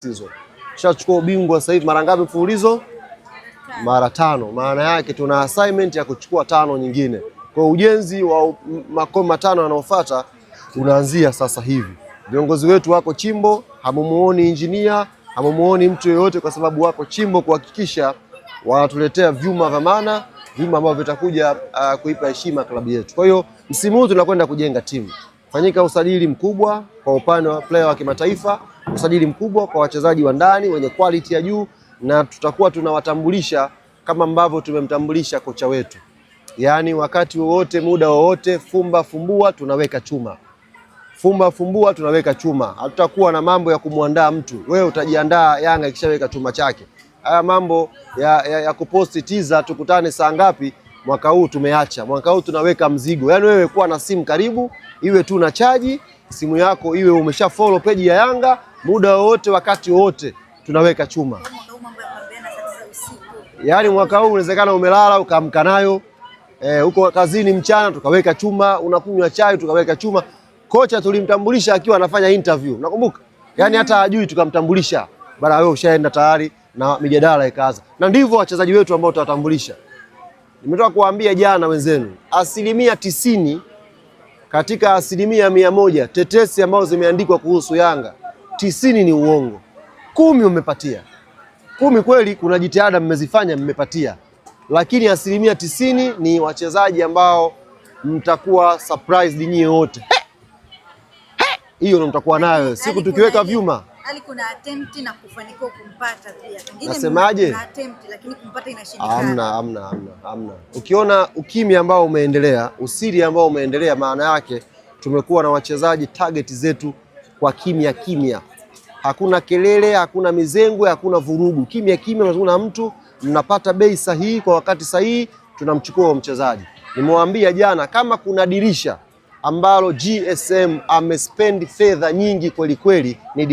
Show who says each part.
Speaker 1: Season. Tushachukua ubingwa sasa hivi mara ngapi mfululizo? Mara tano. Maana yake tuna assignment ya kuchukua tano nyingine. Kwa ujenzi wa makombe matano yanayofuata unaanzia sasa hivi. Viongozi wetu wako chimbo, hamumuoni injinia, hamumuoni mtu yoyote, kwa sababu wako chimbo kuhakikisha wanatuletea vyuma vya maana, vyuma ambavyo vitakuja kuipa heshima klabu yetu. Kwa hiyo msimu huu tunakwenda kujenga timu. Fanyika usajili mkubwa kwa upande wa player wa kimataifa, usajili mkubwa kwa wachezaji wa ndani wenye quality ya juu, na tutakuwa tunawatambulisha kama ambavyo tumemtambulisha kocha wetu. Yaani wakati wowote, muda wowote, fumba fumbua, tunaweka chuma. Fumba fumbua, tunaweka chuma. Hatutakuwa na mambo ya kumwandaa mtu. Wewe utajiandaa Yanga ikishaweka chuma chake. Haya mambo ya kuposti teaser tukutane saa ngapi, mwaka huu tumeacha. Mwaka huu tunaweka mzigo. Yaani wewe kuwa na simu karibu, iwe tu na chaji, simu yako iwe umesha follow page ya Yanga, muda wowote, wakati wowote tunaweka chuma.
Speaker 2: Mwaka huu mambo ya kuambiana saa 9 usiku.
Speaker 1: Yaani mwaka huu unawezekana umelala ukaamka nayo huko kazini mchana tukaweka chuma, unakunywa chai tukaweka chuma. Kocha tulimtambulisha akiwa anafanya interview, nakumbuka? Yaani hata hajui tukamtambulisha. Bana wewe ushaenda tayari na mijadala ikaanza. Na ndivyo wachezaji wetu ambao tutawatambulisha. Nimetoka kuwaambia jana wenzenu, 90% katika 100% tetesi ambazo zimeandikwa kuhusu Yanga, 90 ni uongo, 10 umepatia 10 kweli kuna jitihada mmezifanya mmepatia, lakini 90% ni wachezaji ambao mtakuwa surprised nyie wote. Hiyo ndo mtakuwa nayo siku
Speaker 2: Yaani
Speaker 1: tukiweka
Speaker 2: kuna ile-
Speaker 1: vyuma.
Speaker 2: Hali kuna attempt na kufanikiwa kumpata pia. Pengine
Speaker 1: Nasemaje?
Speaker 2: mna attempt lakini kumpata inashindikana.
Speaker 1: Hamna, hamna, hamna, hamna. Ukiona ukimya ambao umeendelea, usiri ambao umeendelea, maana yake tumekuwa na wachezaji target zetu kwa kimya kimya. Hakuna kelele, hakuna mizengwe, hakuna vurugu. Kimya kimya, unazungumza na mtu, mnapata bei sahihi kwa wakati sahihi, tunamchukua huyo mchezaji. Nimewaambia jana kama kuna dirisha ambalo GSM amespend fedha nyingi kweli kweli ni